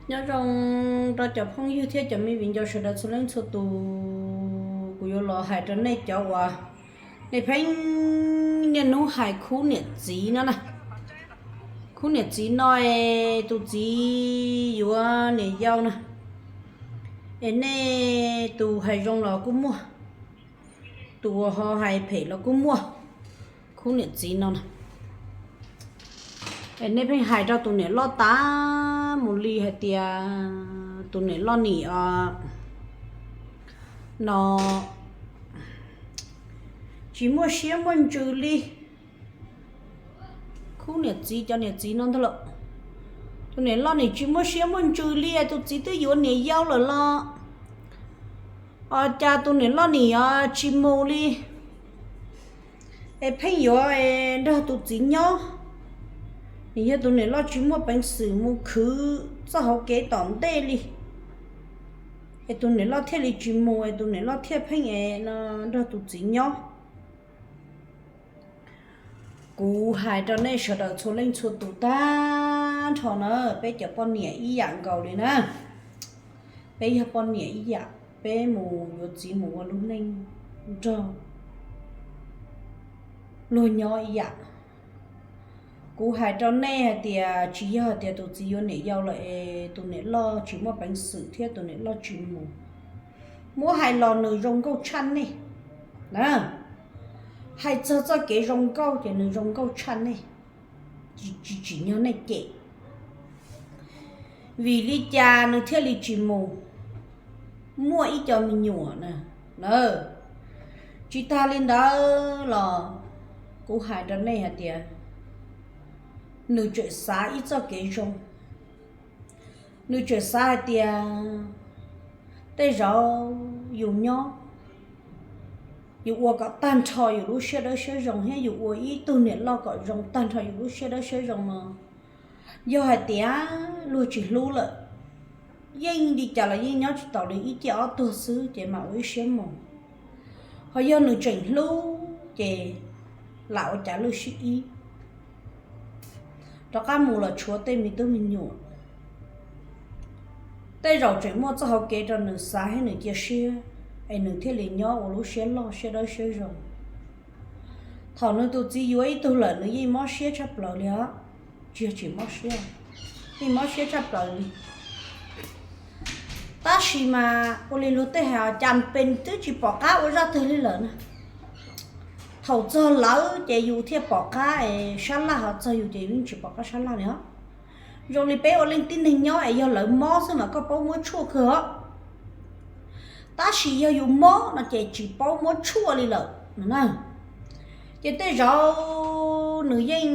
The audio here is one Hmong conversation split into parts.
Nyob zoo rau cov phooj ywg thiab cov me viv ncaus sawv daws txhua leej txhua tus, kuv yuav los hais rau nej cov uas nej pheej niaj hnub hais khub niam txiv no na. Khub niam txiv no es tus txiv yuav niam yau na, es nej tus hais zoo los kuj muaj, tus uas ho hais phem los kuj muaj. Khub niam txiv no na, es nej pheej hais rau tus niam loj tas mus li hais tias tus niam loj nim os no tsis muaj siab muaj ntsws li. Khub niam txiv, cov niam txiv no ntag lawm. Tus niam loj nim tsis muaj siab muaj ntsws li, tus txiv twb yuav niam yau lawm los os cas tus niam loj nim os tsis mus li, es pheej yuav nrog tus txiv nyob. Nim yog tus niam loj tsis muaj peev xwm mus khwv txoj hauv kev tom ntej li, es tus niam loj thiaj li tsis mus, es tus niam loj thiaj pheej es no nrog tus txiv nyob. Kuv hais rau nej sawv daws txhua leej txhua tus tag nrho na, peb cov poj niam ib yam nkaus li na. Peb yog poj niam ib yam, peb mus yuav txiv mus ua lub neej nrog luag nyob ib yam. Kuv hais rau nej hais tias tsis yog hais tias tus txiv yuav niam yau lawm es tus niam loj tsis muaj peev xwm thiab tus niam loj tsis mus. Muab hais los nws zoo nkauj tshaj nej na. Hais txog txoj kev zoo nkauj ces nws zoo nkauj tshaj nej, tsis tsim nyog nej cem. Vim li cas nws thiaj li tsis mus muaj ib co me nyuam na? Tsis tag li ntawd los kuv hais rau nej hais tias nws tseem xav ib txoj kev zoo. Nws tseem xav hais tias tej zaum yus nyob, yus ua kom tag nrho yus lub siab dawb siab zoo thiab yus ua ib tug niam loj kom zoo tag nrho yus lub siab dawb siab zoo no, yog hais tias luag tsis hlub lawm, yeej li cas los yeej nyob tsis taus li, ib ciaj ob tuag xwb ces mam ua ib siab mus. Ho yog nws tseem hlub ces lam ua cas lwj sib ib, rov qab mus los tshuav tej me tub me nyuam. Tej zaum tseem muaj txoj hauv kev rau nws xav thiab nws cia siab, es nws thiaj li nyob ua lub siab loj siab dawb siab zoo. Thaum nws tus txiv yuav ib tug lawm nws yeej mob siab tshaj plaws li os. Tsis yog tsis mob siab, yeej mob siab tshaj plaws li. Tab sis mas ua li luag tej hais cas pes twb tsis pom qab ua zaj twg li lawm na. Thaum txog lawv ces yus thiaj pom qab es sab laj, ho txog yus ces yus yeej tsis pom qab sab laj li os. Zoo li peb ua leej tib neeg nyob es yog lawv mob xwb mas koj paub muab tshuaj kawg os. Tab sis yog yus mob no ces tsis paub muab tshuaj li lawm no na. Ces tej zaum nws yeej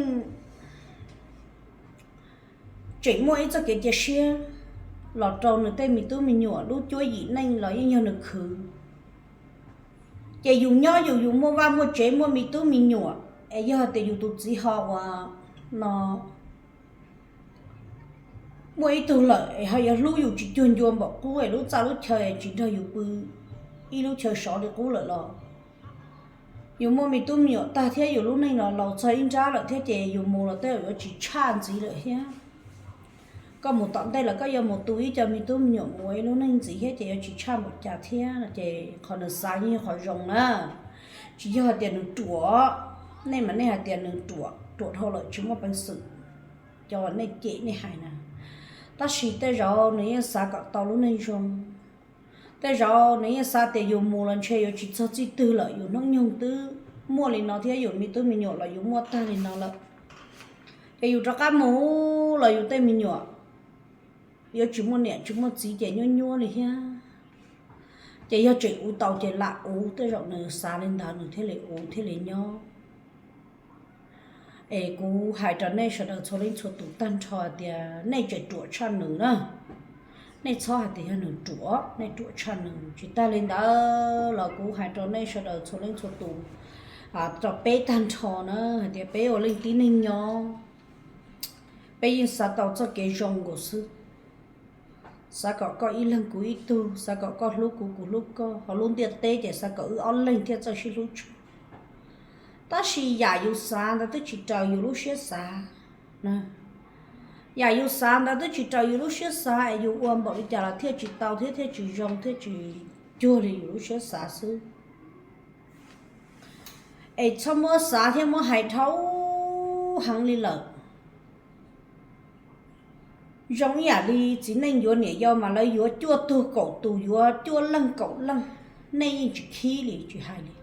tseem muaj ib txoj kev cia siab los rau nws tej me tub me nyuam, lub cuab yim neej los yeej yog nws khwv. Ces yus nyob yus, yus muaj vaj muaj tsev muaj me tub me nyuam, es yog hais tias yus tus txiv ho ua no muaj ib tug lawm es ho yuav hlub yus tsis cuag ncua npaum qub es lub txaj lub chaw es tsis nrog yus pw ib lub chaw sov li qub lawm los, yus muaj me tub me nyuam tag thiab yus lub neej los laus txog ib nrab lawm thiab ces yus mus los tej zaum yuav tsis tshaj ntxiv lawm thiab. Koj mus tom ntej los koj yuav mus tu ib co me tub me nyuam mus ua ib lub neej ntxiv thiab ces yuav tsis tshaj npaum cas thiab no ces qhov nws xav yeej yog qhov zoo na. Tsis yog hais tias nws ruam, nej mas nej hais tias nws ruam, ruam dhau lawm tsis muaj peev xwm, cov uas nej cem nej hais na. Tab sis tej zaum nws yeej xav kom tau lub neej zoo. Tej zaum nws yeej xav tias yus mus los ntshe yuav tsis txog txij twg lawm, yus hnub nyoog twb muaj li no thiab yus me tub me nyuam los yus muaj tag li no lawm. Ces yus rov qab mus los yus tej me nyuam yuav tsis muaj niam tsis muaj txiv ces nyuaj nyuaj li thiab. Ces yog tseem uv tau ces lam uv, tej zaum nws xav li ntawd nws thiaj li uv thiaj li nyob. Es kuv hais rau nej sawv daws txhua leej txhua tus tag nrho tias nej tseem ruam tshaj nws na. Nej txhob hais tias yog nws ruam, nej ruam tshaj nws. Tsis tag li ntawd los kuv hais rau nej sawv daws txhua leej txhua tus, rau peb tag nrho na, hais tias peb ua leej tib neeg nyob, peb yeej xav tau txoj kev zoo nkaus xwb. Xav kom koj ib leeg kuv ib tug, xav kom koj hlub kuv kuv hlub koj, ho lub ntiaj teb ces xav kom wb ob leeg thiaj txawj sib hlub tshua. Tab sis yam yus xav ntawd twb tsis raws yus lub siab xav. Yam yus xav ntawd twb tsis raws yus lub siab xav es yus ua npaum li cas los thiaj tsis tau thiab thiaj tsis zoo thiab tsis cuag li yus lub siab xav xwb. Es txhob muab xav thiab muab hais dhau heev li lawm. Zoo ib yam li txiv neej yuav niam yau mas lawv yuav cuaj tug kaum tus, yuav cuaj leej kaum leej, nej yeej tsis khib li tsis hais li.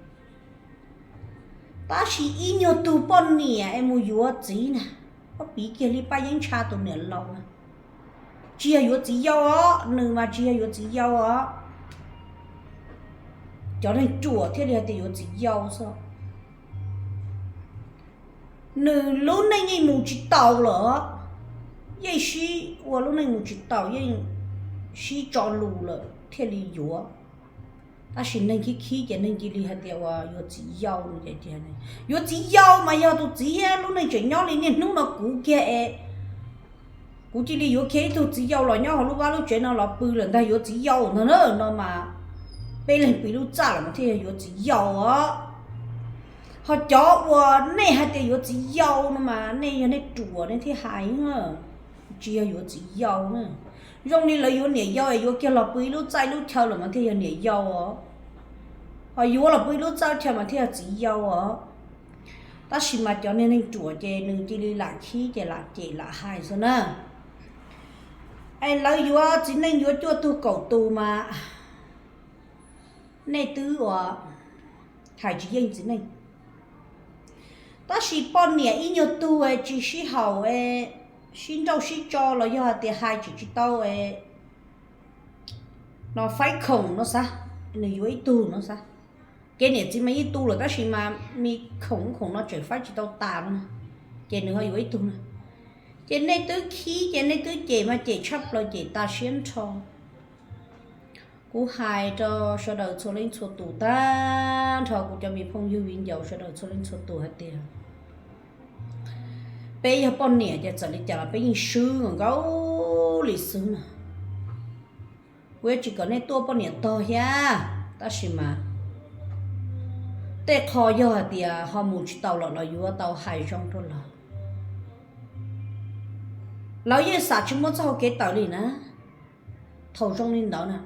Tab sis ib nyuag tug poj niam es mus yuav txiv na, ob piv kiag li Paj Yeeb Ntsha tus niam laus na, tsis yog yuav txiv yau os, nws mas tsis yog yuav txiv yau os. Cov neeg ruam thiaj li hais tias yuav txiv yau xwb. Nws lub neej yeej mus tsis taus lawm, yeej sib ua lub neej mus tsis taus, yeej sib tso lus lawm thiaj li yuav. Tab sis neeg khib khib ces neeg cia li hais tias uas yuav txiv yau no ces, yuav txiv yau mas yog tus txiv thiab lub neej tseem nyob li niaj hnub no kuv kiag es kuv cia li yuav kiag ib tug txiv yau los nyob hauv lub vaj lub tsev no los pw lawm ntag, yuav txiv yau ntag na no mas peb leeg pw lub txaj los mas thiaj yog yuav txiv yau os. Ho cov uas nej hais tias yuav txiv yau no mas nej yog nej ruam nej thiaj hais, tsis yog yuav txiv yau na. Zoo li lawv yuav niam yau es yuav kiag los pw ib lub txaj ib lub chaw los mas thiaj yog niam yau os. Ho yuav los pw ib lub txaj lub chaw mas thiaj yog txiv yau os. Tab sis mas cov niag neeg ruam ces nws cia li lam khib ces lam cem lam hais xwb na. Es lawv yuav txiv neej yuav cuaj tug kaum tus mas nej twb uas hais tsis yeej txiv neej. Tab sis poj niam ib nyuag tug tsis sib haum, sib nrauj sib tso los yog hais tias hais tsis tsis tau no faib khoom no xav, nws yuav ib tug no xav. Kev niam txiv mas yeej tu lawm tab sis mas me khoom khoom no tseem faib tsis tau tas no na, ces nws ho yuav ib tug na. Ces nej twb khib ces nej twb cem mas cem tshaj plaws, cem tas siab nrho. Kuv hais rau sawv daws txhua leej txhua tus tag nrho, kuv cov me phooj ywg viv ncaus sawv daws txhua leej txhua tus hais tias peb yog poj niam ces txawm li cas los peb yeej swb nkaus li xwb na. Kuv yuav tsis kom nej tuaj poj niam tog thiab, tab sis mas tej qho yog hais tias ho mus tsis tau lawm los yuav tau hais zoo rau lawv. Lawv yeej xam tsis muaj txoj hau kev tawm li na. Thaum zoo li ntawd na,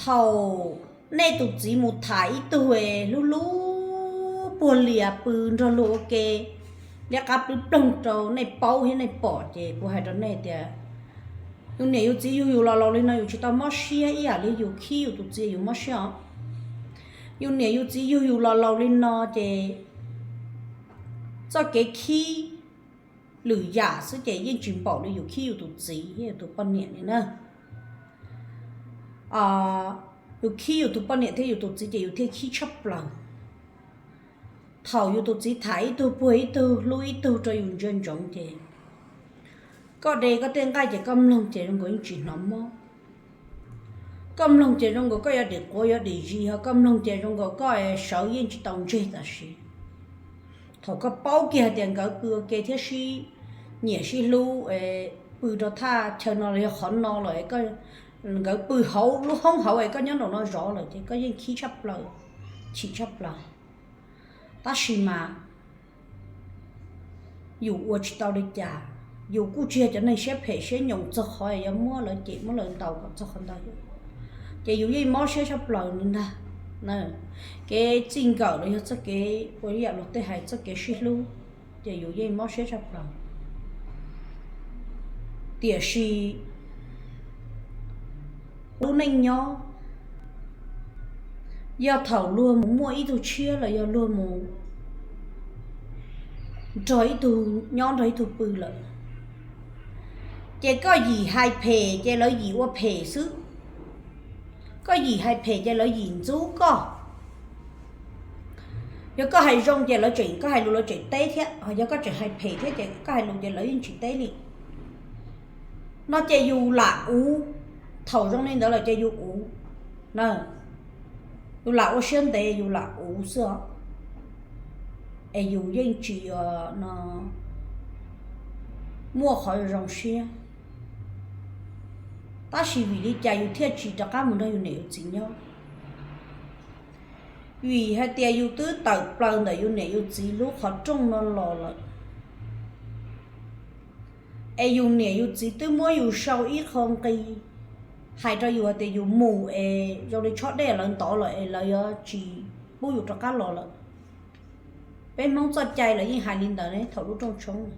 thaum nej tus txiv mus tham ib tug hlub hlub puag lias pw nrog luag ua ke, liab qab plwb ploog rau nej paub thiab nej pom ces kuv hais rau nej tias yus niam yus txiv yug yus los laus li no yus tsis tau mob siab ib yam li yus khib yus tus txiv yus mob siab os. Yus niam yus txiv yug yus los laus li no ces txoj kev khib lwm yam xwb ces yeej tsis npaum li yus khib yus tus txiv thiab yus tus poj niam li na. Yus khib yus tus poj niam thiab yus tus txiv ces yus thiaj khib tshaj plaws. Thaum yus tus txiv tham ib tug puag ib tug hlub ib tug rau yus ntsia ntsoov ces koj de koj tej nqaij ces koj mloog ces zoo nkaus yeej tsis hnov mob. Koj mloog ces zoo nkaus koj yuav dim quav yuav dim zis, ho koj mloog ces zoo nkaus koj sawv yeej tsis tau ntseg tam sim. Thaum koj paub kiag hais tias nkawd pw ua ke thiab sib nyiam sib hlub, pw rau thaj chaw no los yog qhov no lawm, nkawd pw hauv lub hoob hauv es koj nyob nraum no zov lawm ces koj yeej khib tshaj plaws, chim tshaj plaws. Tab sis mas yus ua tsis tau li cas, yus kuj tsis yog cov neeg siab phem siab nyoos txog qhov yuav muab lawv cem muab lawv ntaus kom txog qhov ntawd. Ces yus yeej mob siab tshaj plaws li ntag. Kev txij nkawm los yog txoj kev ua ib yam luag tej hais txoj kev sib hlub, ces yus yeej mob siab tshaj plaws. Tiam sis lub neej nyob, yog thaum luag mus muaj ib tug tshiab los yog luag mus nrog ib tug nyob nrog ib tug pw lawm, ces koj yim hais phem ces lawv yim ua phem xwb. Koj yim hais phem ces lawv yim ntxub koj. Yog koj hais zoo ces lawv tseem, koj hais lus lawv tseem teb thiab, yog koj tseem hais phem thiab ces koj hais lus ces lawv yeej tsis teb li. No ces yus lam uv, thaum zoo li ntawd lawm ces yus uv, yus lam ua siab ntev yus lam uv xwb os. Es yus yeej tsis muaj qhov zoo siab. Tab sis vim li cas yus thiaj tsis rov qab mus nrog yus niam yus txiv nyob? Vim hais tias yus twb tawm plaws ntawm yus niam yus txiv lub qhov rooj no los lawm. Es yus niam yus txiv twb muab yus sau ib qho nqi hais rau yus hais tias yus mus es zoo li tshob dej lawv ntov lawm es lawv yuav tsis pub yus rov qab los lawm. Peb Hmoob txoj cai lawv yeej hais li ntawd ne thaum lub rooj tshoob.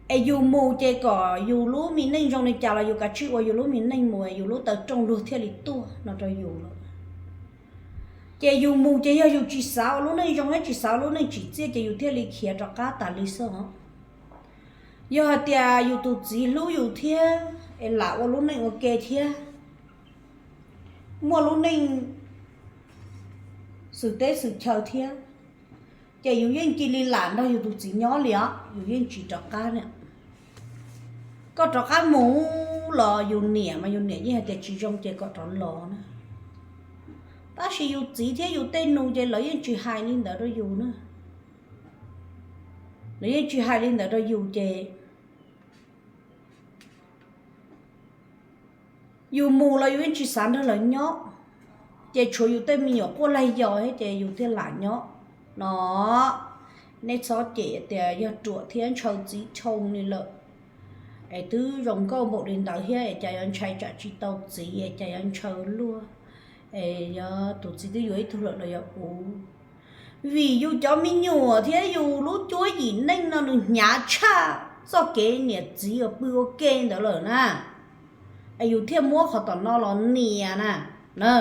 Es yus mus ces kom yus lub me neej zoo li cas los yus kav tsij ua yus lub me neej mus, yus lub taw rooj luag thiaj li tuaj no rau yus lawm. Ces yus mus ces yog yus tsis xav ua lub neej zoo thiab tsis xav ua lub neej tsim txiaj ces yus thiaj li khiav rov qab tas li xwb os. Yog hais tias yus tus txiv hlub yus thiab es lam ua lub neej ua ke thiab, muaj lub neej xwm teb xwm chaw thiab, ces yus yeej cia li lam nrog yus tus txiv nyob li os, yus yeej tsis rov qab na. Koj rov qab mus los yus niam mas yus niam yeej hais tias tsis zoo ces kom rov los na. Tab sis yus txiv thiab yus tej nus ces lawv yeej tsis hais li ntawd rau yus na. Lawv yeej tsis hais li ntawd rau yus ces yus mus los yus yeej tsis xav nrog lawv nyob, ces tshuav yus tej me nyuam quaj laig yos thiab ces yus thiaj lam nyob no. Nej txhob cem tias yog ruam thiab ntshaw txiv dhau li lawm, es twb zoo nkauj npaum li ntawd thiab es cas yuav ntshai tsam tsis tau txiv es cas yuav ntshaw luaj, es yog tus txiv twb yuav ib tug lawm los yog ua. Vim yus cov me nyuam thiab yus lub cuab yim neej no nws hnyav tshaj txoj kev niam txiv uas pw ua ke ntawd lawm na. Es yus thiaj muab qhov tom no los nias na.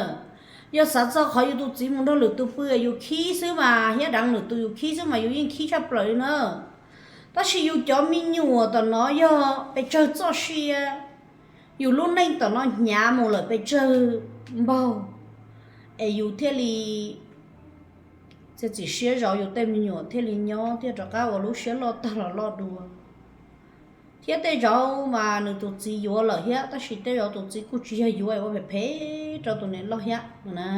Yog xav txog qhov yus tus txiv mus nrog lwm tus pw es yus khib xwb mas, thiab deev lwm tus yus khib xwb mas yus yeej khib tshaj plaws li na. Tab sis yus cov me nyuam tom no yog pes tsawg txoj sia, yus lub neej tom no hnyav mus lawm pes tsawg npaug, es yus thiaj li txiav txim siab zov yus tej me nyuam thiaj li nyob thiaj rov qab ua lub siab loj tag los loj dua. Thiab tej zaum mas nws tus txiv yuav lawm thiab, tab sis tej zaum tus txiv kuj tsis yog yuav ua phem phem rau tus niam loj thiab na.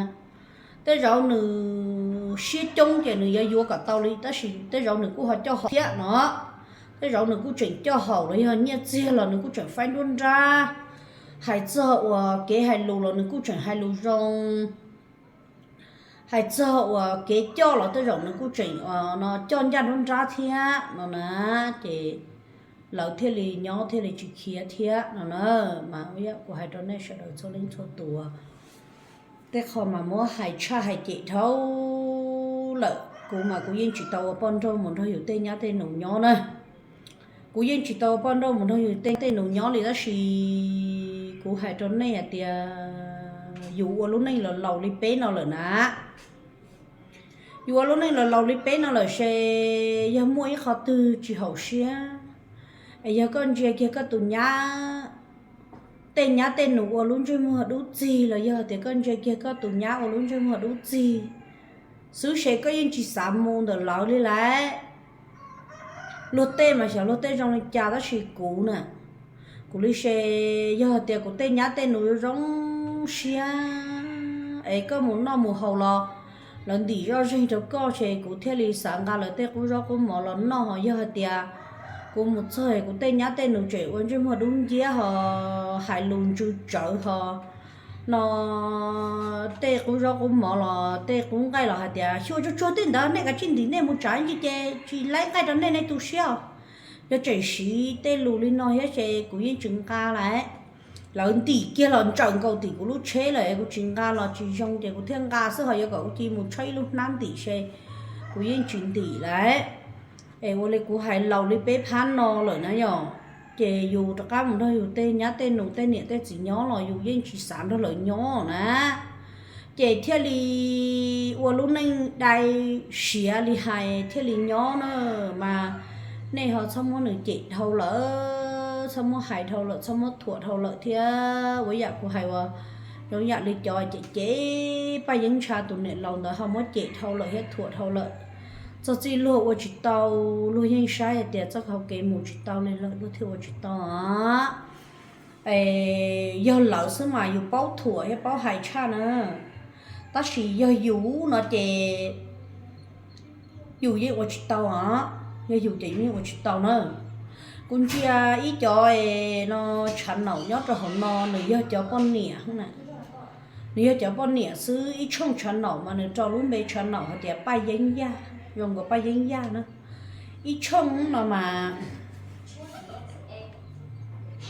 Tej zaum nws siab coob ces nws yuav yuav kom tau li, tab sis tej zaum nws kuj ho coj haum thiab no. Tej zaum nws kuj tseem coj haum los yog nyiaj txiag los nws kuj tseem faib nruab nrab, hais txog uas kev hais lus los nws kuj tseem hais lus zoo, hais txog uas kev coj los tej zaum nws kuj tseem no coj ncaj nruab nrab thiab no na. Ces lawv thiaj li nyob thiaj li tsis khiav thiab no na. Mas kuv hais rau nej sawv daws txhua leej txhua tus, tej qho mas muab hais tshaj hais cem dhau lawm, kuv mas kuv yeej tsis tau ua poj nrauj mus nrog yus tej nyab tej nus nyob na. Kuv yeej tsis tau ua poj nrauj mus nrog yus tej nyab tej nus nyob li, tab sis kuv hais rau nej hais tias yus ua lub neej los laus li peb no lawm na, yus ua lub neej los laus li peb no lawm ces yog muaj ib qho twg tsis haum siab, es yog koj ntsia kiag koj tus nyab, tej nyab tej nus ua lub ntsej muag dub txig los yog tias koj ntsia kiag koj tus nyab ua lub ntsej muag dub txig xwb ces koj yeej tsis xav mus ntawm lawv li lawm. Luag tej mas xyov luag tej zoo li cas tab sis kuv na, kuv li ces yog tias kuv tej nyab tej nus zoo siab es koj mus noj mus haus los lawv ntim zoj zeeg rau koj ces kuv thiaj li xav nqa lawv tej qub zaub qub mov los noj. Ho yog hais tias kuv mus txog kuv tej nyab tej nus tseem ua ntsej muag dub nciab ho hais lus ntsws tsawv ho no, tej qub zaub qub mov los tej qub nqaij los hais tias xyuas tsuag tsuag tej ntawd nej kav tsij ntim nej mus tsam ntsis ces tsis laib nqaij rau nej nej tu siab os. Yog tseem siv tej lus li no thiab ces kuv yeej tsis nqa lawm. Lawv ntim kiag los ntsawm nkaus tim kuv lub tsheb lawm es kuv tsis nqa los tsis zoo ces kuv thiaj nqa xwb, ho yuav kom kuv cia mus tshawb ib lub hnab ntim ces kuv yeej tsis ntim lawm. Es ua li kuv hais laus li peb phab no lawm na yom, ces yus rov qab mus nrog yus tej nyab tej nus tej niam tej txiv nyob los yus yeej tsis xav nrog lawv nyob na, ces thiaj li ua lub neej dai siav li hais thiaj li nyob na. Mas nej ho txhob muab nws cem dhau lawm, txhob muab hais dhau lawm, txhob muab thuam dhau lawm thiab. Ua yam kuv hais uas zoo yam li cov cem cem Paj Yeeb Ntsha tus niam laus ntawd ho muab cem dhau lawm thiab thuam dhau lawm. Txog txij luag ua tsis tau, luag yeej saib hais tias txoj hau kev mus tsis tau li lawm luag thiaj ua tsis tau. Es yog lawv xwb mas yus paub thuam thiab paub hais tshaj na, tab sis yog yus no ces yus yeej ua tsis tau os. Yog yus ces yus yeej ua tsis tau na. Kuv ntsia ib cov no tshav naum nyob rau hauv no nws yog cov poj niam, nws yog cov poj niam xwb. Ib tshooj tshav naum mas nws rau lub npe tshav naum hais tias Paj Yeeb Yaj, zoo nkaus Paj Yeeb Yaj na. Ib tshooj no mas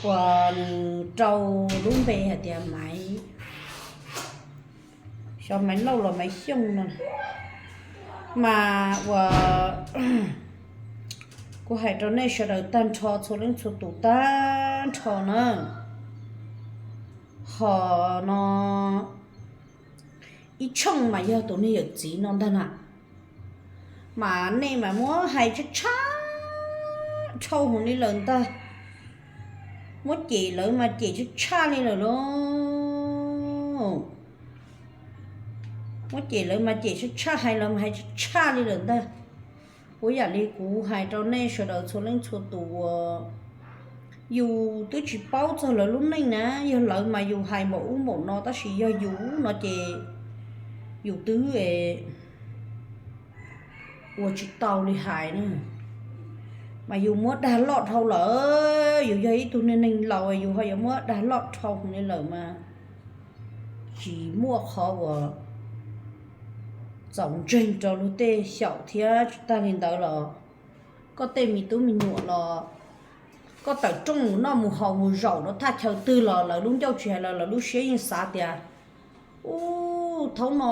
uas nws rau lub npe hais tias Maiv, xyov Maiv Lauj los Maiv Xyooj no, mas uas kuv hais rau nej sawv daws tag nrho txhua leej txhua tus tag nrho na, ho no ib tshooj mas yog tus niag yawm txiv no ntag na, mas nej mas muab hais tshaj tshaj dhau hwv li lawm ntag, muab cem lawv mas cem tshaj tshaj li lawm lauj, muab cem lawv mas cem tshaj tshaj, hais lawv mas hais tshaj tshaj li lawm ntag. Ua yam li kuv hais rau nej sawv daws txhua leej txhua tus uas yus twb tsis paub txog lawv lub neej na, yog lawv mas yus hais npaum ub npaum no, tab sis yog yus no ces yus twb ua tsis tau li hais na, mas yus muab dag loj dhau lawm, yus yog ib tug niag neeg laus yus ho yuav muab dag loj dhau li lawm mas tsis muaj qhov uas txaus ntseeg rau luag tej xyaum thiab. Tsis tag li ntawd los koj tej me tub me nyuam los koj tawm rooj mus noj mus haus mus zaum rau thaj chaw twg los lawv lub ncauj tsis hais los lawv lub siab yeej xav tias, ub, thaum no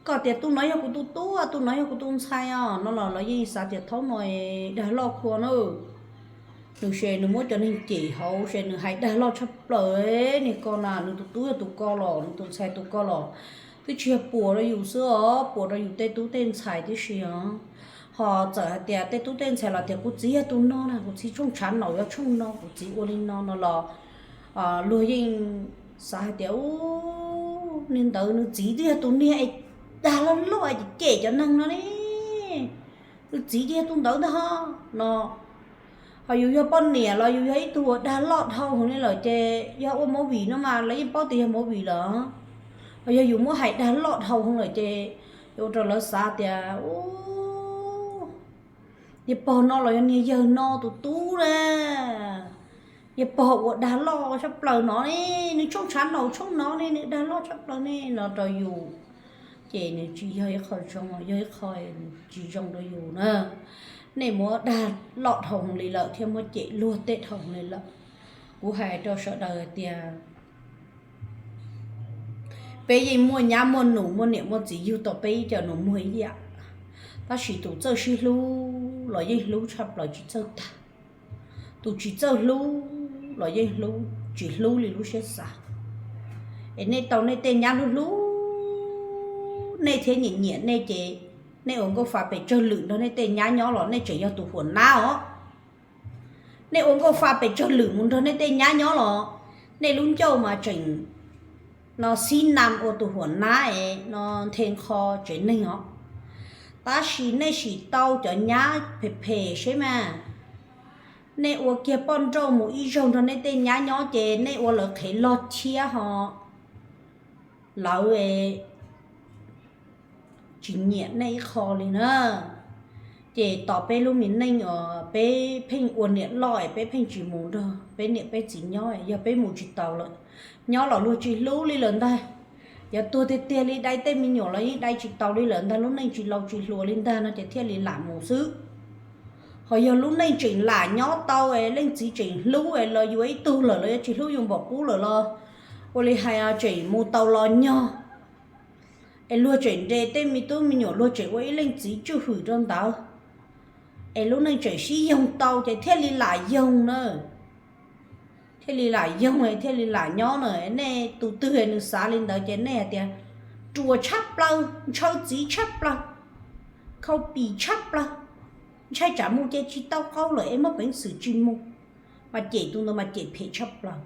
koj tias tus no yog kuv tus tub, tus no yog kuv tus ntxhais os no los lawv yeej xav tias thaum no dag loj kawg na. Nws ces nws muab cov neeg cem hauv ces nws hais dag loj tshaj plaws, niag ko na nws tus tub yog tus ko los nws tus ntxhais tus ko los twb tsis yog puas rau yus xwb os, puas rau yus tej tub tej ntxhais tib si os. Ho txawm hais tias tej tub tej ntxhais los tias kuv txiv yog tus no na, kuv txiv tshooj tshav naum yog tshooj no, kuv txiv ua li no no los luag yeej xav hais tias, ub, niag ntawd nws txiv twb yog tus niag es dag loj loj es cem cov neeg no ne, nws txiv twb yog tus ntawd ntag ho no. Ho yus yog poj niam los yus yog ib tug uas dag loj dhau hwv li lawm ces yog ua movie no mas lawv yeej paub tias yog movie lawm. Ho yog yus muab hais dag loj dhau hwv lawm ces yuav ua rau lawv xav tias, ub, niag pog no los yog niag yawg no tus tub na, niag pog uas dag loj tshaj plaws no ne, nws tshooj tshav naum tshooj no ne, nws dag loj tshaj plaws ne no rau yus, ces nws tsis yog ib qho zoo, yog ib qho tsis zoo rau yus na. Nej muab dag loj dhau hwv li lawm thiab muab cem luag tej dhau hwv li lawm. Kuv hais rau sawv daws hais tias peb yeej muaj nyab muaj nus muaj niam muaj txiv yug tau peb ib co nus muag ib yam, tab sis tus txawj sib hlub los yeej hlub tshaj plaws tsis txawj tag, tus tsis txawj hlub los yeej hlub tsis hlub li lub siab xav. Es nej tau nej tej nyab hlub hlub nej thiab nyiam nyiam nej ces nej ua nkauj fa pes tsawg lwm nrog nej tej nyab nyob los nej tseem yog tus huam nab os. Nej ua nkauj fa pes tsawg lwm mus nrog nej tej nyab nyob los nej lub ncauj mas tseem no xib nam ua tus huam nab es no nthe nqho tsev neeg os. Tab sis nej sim tau cov nyab phem phem seb mas, nej ua kiag poj nrauj mus ib zaug nrog nej tej nyab nyob ces nej ua lawv qhev log thiab ho lawv tsis nyiam nej ib qho li na. Ces tos peb lub me neej os, peb pheej ua niam loj es peb pheej tsis mus nrog peb niam peb txiv nyob, yog peb mus tsis taus lawm, nyob los luag tsis hlub li lawm ntag. Yog tuag tiag tiag li dai tej me nyuam los yeej dai tsis taus li lawm ntag, lub neej tsis laus tsis hluas li ntag no ces thiaj li lam mus xwb. Ho yog lub neej tseem lam nyob tau es leej txiv tseem hlub es los yuav ib tug lawm los yuav tsis hlub yus npaum qub lawm los ua li hais tseem mus tau los nyog, es luag tseem nres tej me tub me nyuam, luag tseem ua ib leej txiv tswj hwm rau ntawd, es lub neej tseem sib yoog tau ces thiaj li lam yoog na, thiaj li lam yoog thiaj li lam nyob na. Nej tus twg nws xav li ntawd ces nej hais tias ruam tshaj plaws, ntshaw txiv tshaj plaws, khau pim tshaj plaws, ntshai tsam mus ces tsis tau qau lawm es muaj peev xwm tsis mus, mas cem tus ntawd mas cem phem tshaj plaws.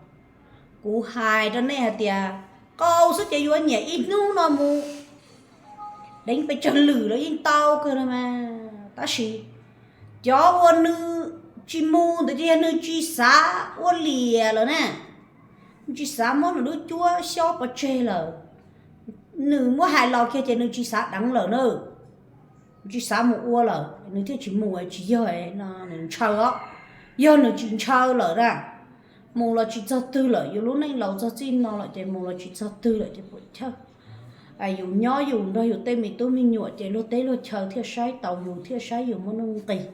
Kuv hais rau nej hais tias qau xwb ces yuav nyiam ib hnub no mus deev pes tsawg lwm los yeej tau kawg no mas. Tab sis cov uas nws tsis mus ntawd ces yog nws tsis xav ua liam lawm na, nws tsis xav muab nws lub cuab xyob pov tseg lawm, nws muab hais los kiag ces nws tsis xav deev lawm na, nws tsis xav mus ua lawm nws thiaj tsis mus, tsis yog nws ntshaw os. Yog nws tsis ntshaw lawm na, mus los tsis txog twg lawm, yus lub neej laus txog txij no lawm ces mus los tsis txog twg lawm ces puas chawj. Yus nyob yus nrog yus tej me tub me nyuam ces luag teb luag chaw thiaj saib taus yus thiaj saib yus muaj nuj nqis.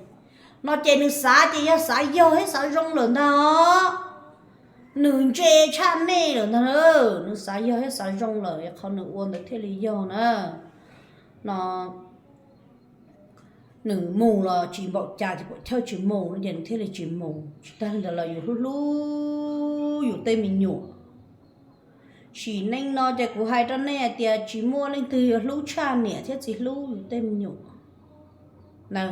No ces nws xav ces yog xav yog thiab xav zoo lawm ntag. Nws ntse tshaj nej lawm ntag. Nws xav yog thiab xav zoo lawm, qhov nws ua ntawd thiaj li yog na. No nws mus los tsis npaum cas, tsis pom chaw tsis mus no ces nws thiaj li tsis mus. Tsis tag li ntawd los yus hlub hlub yus tej me nyuam. Sim neej no ces kuv hais rau nej hais tias tsis muaj leej twg yuav hlub tshaj niam thiab txiv hlub yus tej me nyuam na.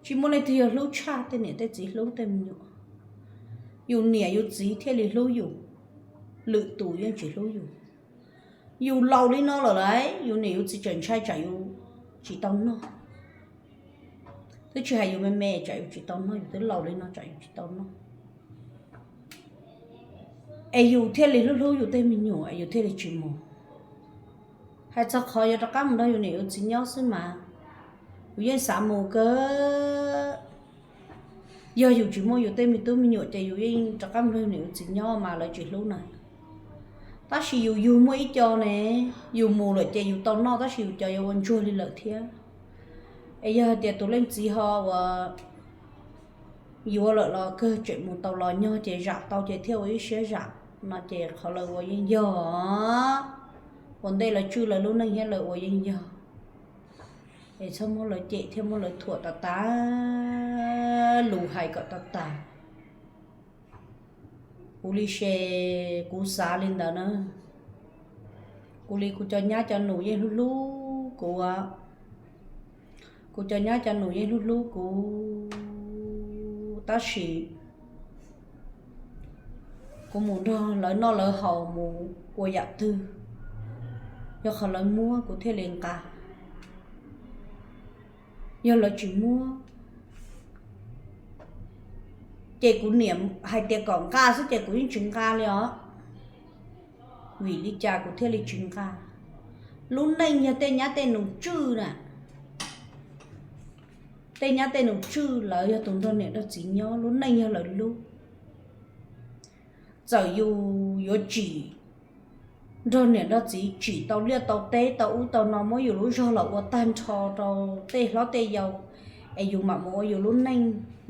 Tsis muaj leej twg yuav hlub tshaj tej niam tej txiv hlub tej me nyuam. Yus niam yus txiv thiaj li hlub yus, lwm tus yeej tsis hlub yus. Yus laus li no lawm lauj, yus niam yus txiv tseem ntshai tsam yus tsis tau noj. Twb tsis hais yus me me tsam yus tsis tau noj, yus twb laus li no tsam yus tsis tau noj. Es yus thiaj li hlub hlub yus tej me nyuam es yus thiaj li tsis mus. Hais txog qhov yuav rov qab mus nrog yus niam yus txiv nyob xwb mas, yus yeej xav mus kawg. Yog yus tsis muaj yus tej me tub me nyuam ces yus yeej rov qab mus nrog yus niam yus txiv nyob mas lawv tsis hlub na. Tab sis yus yug muaj ib co ne, yus mus lawm ces yus tau noj tab sis yus cov yuav ua ntsuag li lawm thiab. Es yog hais tias tus leej txiv ho uas yuav lawm los kawg tseem mus tau los nyog ces zam tau ces thiaj ua ib siab zam no ces qhov lawv ua yeej yog. Ua ntej lawv tswj lawv lub neej thiab lawv ua yeej yog. Es txhob muab lawv cem thiab muab lawv thuam tas tas, lus hais kom tas tas. Kuv li ces kuv xav li ntawd na. Kuv li kuv cov nyab cov nus yeej hlub hlub kuv. Kuv cov nyab cov nus yeej hlub hlub kuv, tab sis kuv mus nrog lawv noj lawv haus mus ua yam twg, yog qhov lawv muab kuv thiaj li nqa. Yog lawv tsis muab, ces kuv niam hais tias kom nqa xwb ces kuv yeej tsis nqa li os. Vim li cas kuv thiaj li tsis nqa? Lub neej yog tej nyab tej nus tswj na. Tej nyab tej nus tswj, lawv yog tus nrog niam nrog txiv nyob, lub neej yog lawv lub. Txawm yus yuav tsim, nrog niam nrog txiv tsim tau liaj tau teb tau ub tau no, muab yus lub zog los ua tag nrho rau tej hlob tej yau, es yus mam mus ua yus lub neej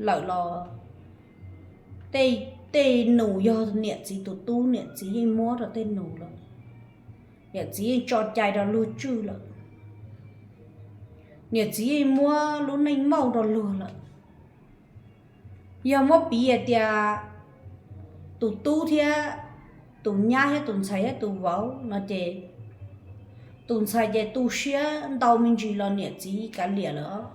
lawm los, tej nus yog niam txiv tus tub, niam txiv yeej muab rau tej nus lawm. Niam txiv yeej tso cai rau luag tswj lawm. Niam txiv yeej muab lub neej mauj rau luag lawm. Yog muab piv hais tias tus tub thiab tus nyab thiab tus ntxhais thiab tus vauv no ces, tus ntxhais ces tu siab ntau me ntsis los niam txiv kav liam lawm,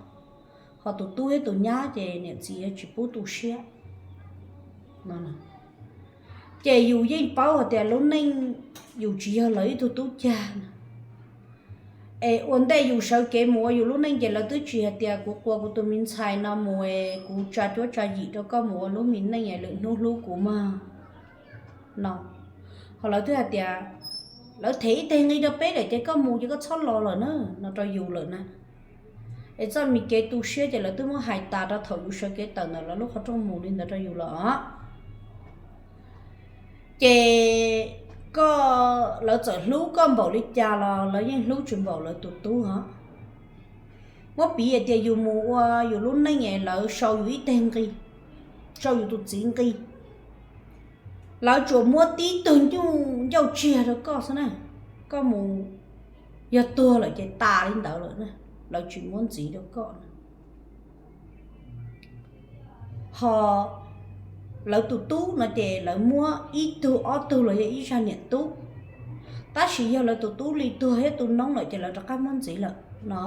ho tus tub thiab tus nyab ces niam txiv tsis pub tu siab. Ces yus yeej paub hais tias lub neej yus tsis yog lawv ib tug tub cag na. Es ua ntej yus sawv kev mus ua yus lub neej ces lawv twb tsis hais tias kuv quas kuv tus me ntxhais no mus es kuv tsa cuab tsa yim rau koj mus ua lub me neej es lwm hnub hlub kuv mog no. Ho lawv twb hais tias, lawv them ib teg nqi rau peb lawm ces koj mus ces koj txhob los lawm na no rau yus lawm na. Es txoj me kev tu siab ces lawv twb muab hais tas rau thaum yus sawv kev tawm ntawm lawv lub qhov rooj mus li ntawd rau yus lawm os. Ces koj, lawv txawm hlub koj npaum li cas los lawv yeej hlub tsis npaum lawv tus tub os. Muab piv hais tias yus mus ua yus lub neej es lawv sau yus ib teg nqi, sau yus tus txiv nqi, lawv tsuas muab tib tug nyuj ncauj tsiag rau koj xwb na. Koj mus, yog tuag lawm ces tas li ntawd lawm na, lawv tsis muab ntxiv rau koj na. Ho lawv tus tub no ces lawv muab ib tug ob tug los yog ib zaj niam tub, tab sis yog lawv tus tub li tuag thiab tu noob lawm ces lawv rov qab muab ntxiv lawm no.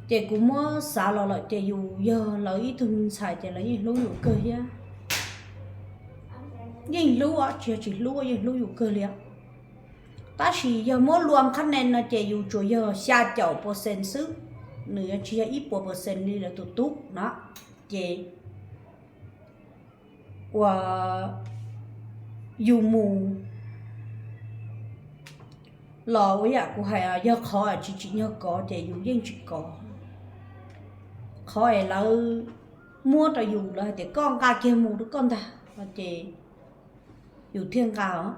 Ces kuv muab xav los lawm ces yus yog lawv ib tug me ntxhais ces lawv yeej hlub yus kawg thiab. Yeej hlub os, tsis yog tsis hlub, yeej hlub yus kawg li. Tab sis yog muab lua qhab nees no ces yus tsuas yog xya caum percent xwb, nws yuav tsis yog ib puas percent li lawv tus tub na. Ces ua yus mus los ua yam kuv hais, yog qhov tsis tsim nyog kov ces yus yeej tsis kov. Qhov es lawv muab rau yus, lawv hais tias koj nqa kiag mus rau koj ntag no ces yus thiaj nqa os.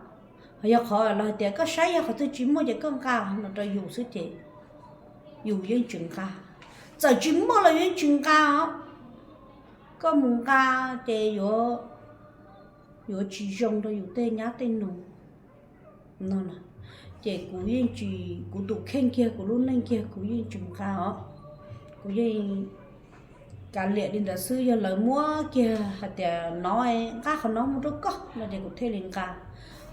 Ho yog qhov lawv hais tias koj saib yog qhov twg tsis muaj ces koj nqa no rau yus xwb ces yus yeej tsis nqa. Txawm tsis muaj los yus yeej tsis nqa os. Koj mus nqa ces yuav, yuav tsis zoo rau yus tej nyab tej nus no. Ces kuv yeej tsis, kuv tus kheej kiag, kuv lub neej kiag kuv yeej tsis nqa os. Kuv yeej kav liam li ntawd xwb. Yog lawv muab kiag hais tias no, nqa qhov no mus rau koj no ces kuv thiaj li nqa.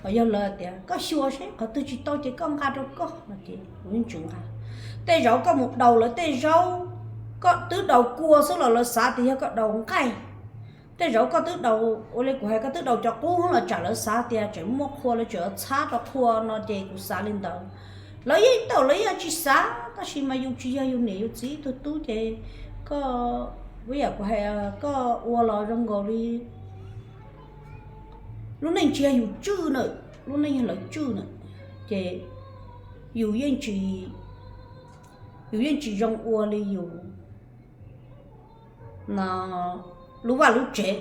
Ho yog lawv tias koj xyuas seb qhov twg tsis tau ces koj nqa rau koj no ces kuv yeej tsis nqa. Tej zaum koj mus daus lawv tej zaub, koj twb daus kua xwb los lawv xav tias yog koj daus nqaij. Tej zaum koj twb daus, ua li kuv hais, koj twb daus cov qub los tsam lawv xav tias tseem muaj qhua, lawv tseem txhab rau qhua no ces kuv xav li ntawd. Lawv yeej tau, lawv yeej tsis xav, tab sis mas yus tsis yog yus niam yus txiv ib tug tub ces koj, ua yam kuv hais, koj ua los zoo nkaus li lub neej tsis yog yus tswj na, lub neej yog lawv tswj na, ces yus yeej tsis, yus yeej tsis zoo ua li yus no, lub vaj lub tsev.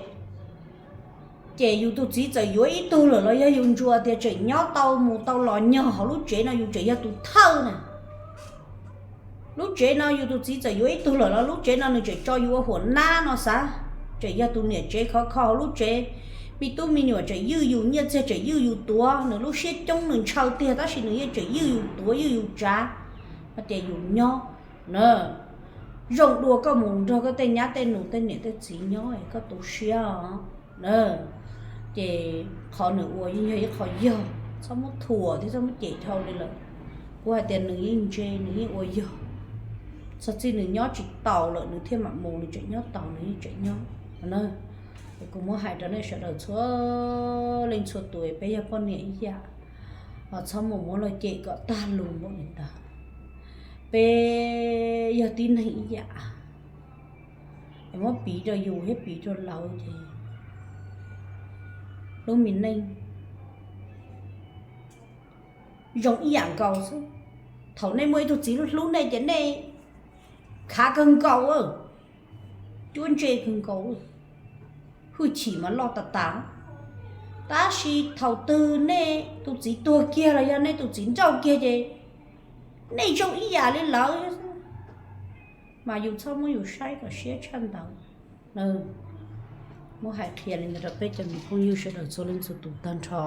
Ces yus tus txiv txawm yuav ib tug lawm los yog yus ntsuas tias tseem nyob tau mus tau los nyog hauv lub tsev no yus tseem yog tus thawj na. Lub tsev no yus tus txiv txawm yuav ib tug lawm los lub tsev no nws tseem tso yus ua huam nab no xav, tseem yog tus niam tsev khov kho hauv lub tsev. Me tub me nyuam tseem ywj yus, nyiaj txiag tseem ywj yus tuav, nws lub siab coob nws ntshaw tiag tab sis nws yeej tseem ywj yus tuav ywj yus tsav. Ces yus nyob na, zoo dua koj mus nrog koj tej nyab tej nus tej niam tej txiv nyob es koj tu siab os. Ces qhov nws ua yeej yog ib qho yog, txhob muab thuam thiab txhob muab cem dhau li lawm. Kuv hais tias nws yeej ntse, nws yeej ua yog. Txog txij nws nyob tsis taus lawm nws thiaj mam mus, nws tseem nyob taus nws yeej tseem nyob. Es kuv muab hais rau nej sawv daws txhua leej txhua tus, peb yog poj niam ib yam, txhob mus muab luag cem kom tag lus npaum li ntawd. Peb yog tib neeg ib yam, es muab piv rau yus thiab piv rau lawv ces lub me neej zoo ib yam nkaus xwb. Thaum nej muaj ib tug txiv hlub nej ces nej khav kawg nkaus, cuab ntse kawg nkaus, hwj chim mas loj tas tas. Tab sis thaum twg nej tus txiv tuag kiag los yog nej tus txiv nrauj kiag ces nej zoo ib yam li lawv. Mas yus txhob muab yus saib kom siab tshaj ntawd. Muab hais qhia li ntawd rau peb cov niam phooj ywg sawv daws txhua leej txhua tus tag nrho.